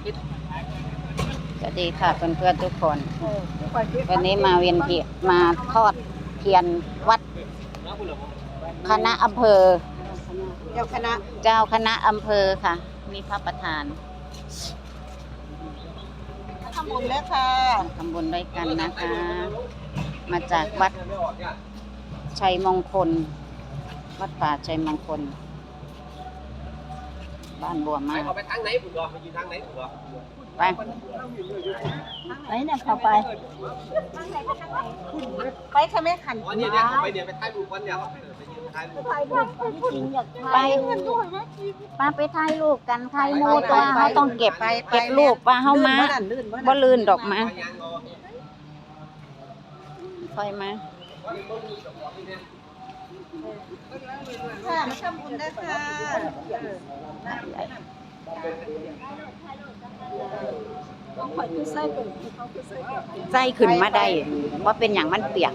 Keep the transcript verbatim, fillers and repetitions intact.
สวัสดีค่ะเพื่อนๆทุกคน วันนี้มาเวียนเทียน มาทอดเทียนวัดคณะอำเภอ เจ้าคณะ เจ้าคณะอำเภอค่ะ มีพระประธาน ทำบุญแล้วค่ะ ทำบุญด้วยกันนะคะ มาจากวัดชัยมงคล วัดป่าชัยมงคล บ้านบัวมา เขาไปทางไหนผมบอกไปอยู่ทางไหนผมบอก ไป ไปเนี่ยเข้าไป ไปค่ะแม่ขัน อ๋อเนี่ยเนี่ยเขาไปเนี่ยไปถ่ายรูปก่อนเนี่ยไปยืนถ่ายรูป ถ่ายรูปจริงอยาก ไป ถ่าย ป้าไปถ่ายรูปกันถ่ายหมู่ตัวเขาต้องเก็บ ไปไป เก็บรูปว่าเฮามา ลื่นบ่นั่นลื่นบ่ บ่ นั่น ลื่นดอกมา ยังรอ ค่อยมา ค่ะมาทำบุญนะคะ ใส่ขึ้นมาได้ ว่าเป็นอย่างมันเปียก